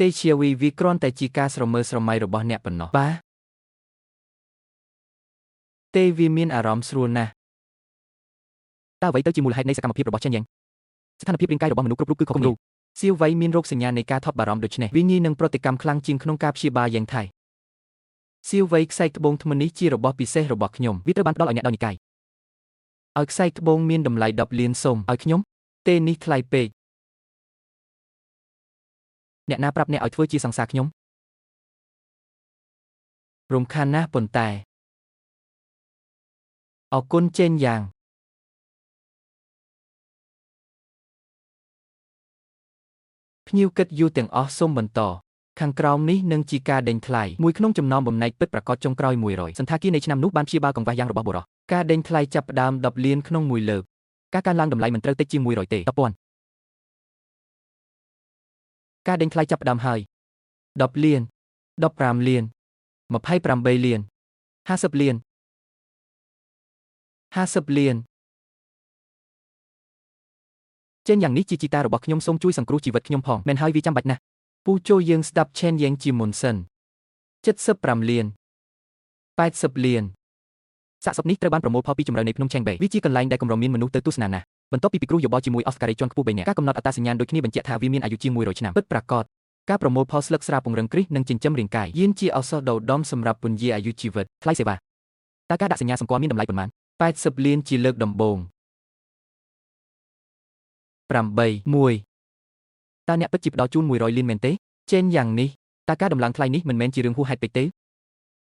ទេជាវីវាគ្រាន់តែជាការស្រមើស្រមៃរបស់អ្នកប៉ុណ្ណោះបាទទេវាមានអារម្មណ៍ស្រួលណាស់ តើអ្វីទៅជាមូលហេតុនៃសកម្មភាពរបស់ចេនយ៉ាងស្ថានភាពរាងកាយរបស់មនុស្សគ្រប់រូបគឺខុសគ្នា សៀវវៃមានរោគសញ្ញានៃការថប់បារម្ភដូច្នេះវាងាយនឹងប្រតិកម្មខ្លាំងជាងក្នុងការព្យាបាលយ៉ាងថៃសៀវវៃខ្សែត្បូងថ្មនេះជារបស់ពិសេសរបស់ខ្ញុំ វាត្រូវបានផ្ដល់ឲ្យអ្នកដោយនិកាយ ឲ្យខ្សែត្បូងមានតម្លៃ10លានសូមឲ្យខ្ញុំទេនេះថ្លៃពេក អ្នកណាប្រាប់អ្នកឲ្យធ្វើជាសង្សារខ្ញុំ រំខានណាស់ប៉ុន្តែអរគុណចេនយ៉ាងភ្ញៀវកិត្តិយសទាំងអស់សូមបន្តខាងក្រោមនេះនឹងជាការដេញថ្លៃមួយក្នុងចំណោមបំណែកពិតប្រាកដចុងក្រោយ100 សន្តាគារនៃឆ្នាំនោះបានព្យាបាលកង្វះយ៉ាងរបស់បុរស ការដេញថ្លៃចាប់ផ្ដើម10លានក្នុងមួយលើក ការកើនឡើងតម្លៃមិនត្រូវតិចជាង100ទេ10,000 ការដេញថ្លៃចាប់ផ្ដើមហើយ10លាន15លាន28លាន50លាន50លាន ចេនយ៉ាងនេះជាជីតារបស់ខ្ញុំសូមជួយសង្គ្រោះជីវិតខ្ញុំផងមែនហើយវាចាំបាច់ណាស់ ពូចូលយើងស្ដាប់ឆេនយ៉ាងជាមុនសិន75លាន80លាន សាកសពនេះត្រូវបានប្រមូលផលពីជម្រៅនៃភ្នំឆេងបេវាជាកន្លែងដែលកម្រមានមនុស្សទៅទស្សនាណាស់បន្ទាប់ពីពិគ្រោះយោបល់ជាមួយអស្ការីជាន់ខ្ពស់3នាក់ការកំណត់អត្តសញ្ញាណដូចគ្នាបញ្ជាក់ថាវាមានអាយុជាង100ឆ្នាំ ពិតប្រាកដការប្រមូលផលស្លឹកស្រាពង្រឹងគ្រីសនិងចិញ្ចឹមរាងកាយយានជាឱសថដ៏ឧត្តមសម្រាប់ពន្យាអាយុជីវិត ថ្លៃសេវាតើការដាក់សញ្ញាសម្គាល់មានតម្លៃប៉ុន្មាន 80លានជាលើកដំបូង8 1 តើអ្នកពិតជាផ្ដល់ជូន100លានមែនទេ ចេនយ៉ាងនេះ តើការដំឡើងថ្លៃនេះមិនមែនជារឿងហួសហេតុពេកទេ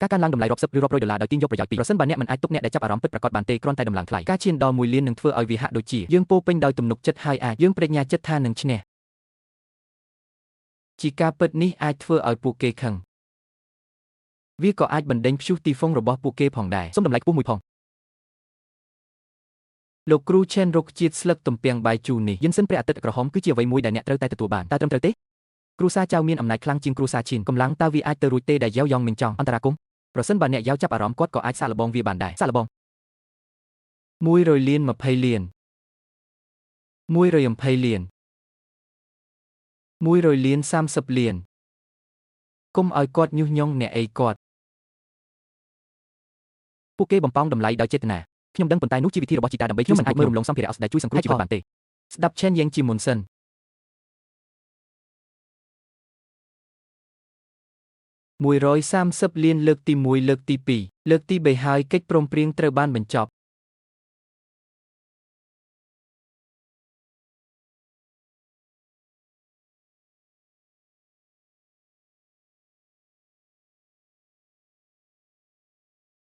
ការកើនឡើងតម្លៃរាប់សិបឬរាប់រយដុល្លារដោយទាញយកប្រយោជន៍ពីប្រសិនបើអ្នកមិនអាចទុកអ្នកដែលចាប់អារម្មណ៍ពិតប្រាកដបានទេគ្រាន់តែដំឡើងថ្លៃ ការឈានដល់1លាននឹងធ្វើឲ្យវាហាក់ដូចជាយើងពោពេញដោយទំនុកចិត្តហើយអាចយើងប្តេជ្ញាចិត្តថានឹងឈ្នះជាការពិតនេះអាចធ្វើឲ្យពួកគេខឹងវាក៏អាចបណ្ដេញព្យុះទីហ្វុងរបស់ពួកគេផងដែរ សូមតម្លៃខ្ពស់មួយផង លោកគ្រូឆេនរុក្ខជាតិស្លឹកទំពាំងបាយជូរនេះ យិនសិនព្រះអាទិត្យក្រហមគឺជាអ្វីមួយដែលអ្នកត្រូវតែទទួលបានតើត្រឹមត្រូវទេគ្រួសារចៅមានអំណាចខ្លាំងជាងគ្រួសារឈិនកម្លាំងតើវាអាចទៅរួចទេដែលយ៉ាវយ៉ងមិនចង់អន្តរាគមប្រសិនបើអ្នកយ៉ាវចាប់អារម្មណ៍គាត់ក៏អាចសាកល្បងវាបានដែរសាកល្បង 100លាន20លាន120លាន100លាន30លានគុំឲ្យគាត់ញុះញង់អ្នកអីគាត់ ពួកគេបំប៉ោងតម្លៃដោយចេតនាខ្ញុំដឹងប៉ុន្តែនោះជាវិធីរបស់ជីតាដើម្បីខ្ញុំមិនអាចមើលរំលងសម្ភារៈអស់ដែលជួយសង្គ្រោះជីវិតបានទេ ស្ដាប់ឆេនយ៉ាងជាមុនសិន130លានលើកទី1លើកទី2លើកទី3ហើយកិច្ចព្រមព្រៀងត្រូវបានបញ្ចប់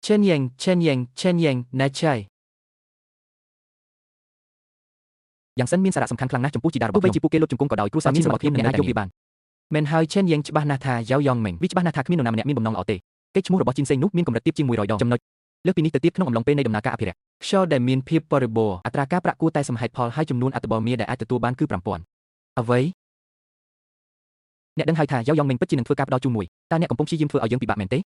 ឆេនយ៉ាងឆេនយ៉ាងឆេនយ៉ាងណាឆៃ យ៉ាងសិនមានសារៈសំខាន់ខ្លាំងណាស់ចំពោះជីតារបស់ខ្ញុំទោះបីជាពួកគេលុតជង្គង់ក៏ដោយគ្រួសារមានសមត្ថភាពនឹងអាចយកវាបាន មែនហើយឆេនយ៉ាងច្បាស់ណាស់ថាយ៉ាវយ៉ងមិង វាច្បាស់ណាស់ថាគ្មាននរណាម្នាក់មានបំណងល្អទេកេរ្តិ៍ឈ្មោះរបស់ជីនសេងនោះមានកម្រិតទាបជាង100ដងចំណុចលើសពីនេះទៅទៀតក្នុងអំឡុងពេលនៃដំណើរការអភិរក្ស ខ្យល់ដែលមានភាពបរិបូរណ៍ អត្រាការប្រាក់គួរតែសមហេតុផលហើយចំនួនអត្ថបលមាដែលអាចទទួលបានគឺ5000 អ្វី អ្នកដឹងហើយថាយ៉ាវយ៉ងមិងពិតជានឹងធ្វើការផ្ដល់ជូនមួយតើអ្នកកំពុងព្យាយាមធ្វើឲ្យយើងពិបាកមែនទេ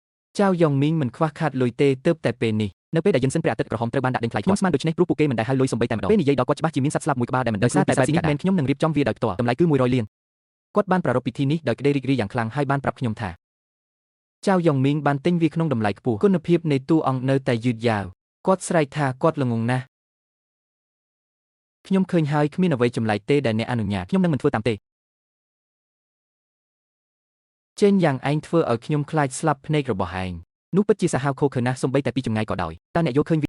ចៅយ៉ងមីងមិនខ្វះខាតលុយទេទើបតែពេលនេះ នៅពេលដែលយិនសិនព្រះអាទិត្យក្រហមត្រូវបានដាក់ដេញថ្លៃខ្ញុំស្មានដូច្នេះព្រោះពួកគេមិនដែលហៅលុយសំបីតែម្ដងពេលនិយាយដល់គាត់ច្បាស់ជាមានសត្វស្លាបមួយក្បាលដែលមិនដឹង ដោយសារតែបែបនេះមែនខ្ញុំនឹងរៀបចំវាដោយផ្ទាល់ តម្លៃគឺ100លាន គាត់បានប្រារព្ធពិធីនេះដោយក្តីរីករាយយ៉ាងខ្លាំងហើយបានប្រាប់ខ្ញុំថាចៅយ៉ងមីងបានទិញវាក្នុងតម្លៃខ្ពស់គុណភាពនៃតួអង្គនៅតែយឺតយ៉ាវគាត់ស្រែកថាគាត់ល្ងង់ណាស់ខ្ញុំឃើញហើយគ្មានអ្វីចម្លែកទេដែលអ្នកអនុញ្ញាត ខ្ញុំនឹងមិនធ្វើតាមទេ ចេនយ៉ាងឯងធ្វើឲ្យខ្ញុំខ្លាចស្លាប់ភ្នែករបស់ឯង នោះពិតជាសាហាវឃោរឃៅណាស់សំបីតែពីចម្ងាយក៏ដោយតើអ្នកយល់ឃើញ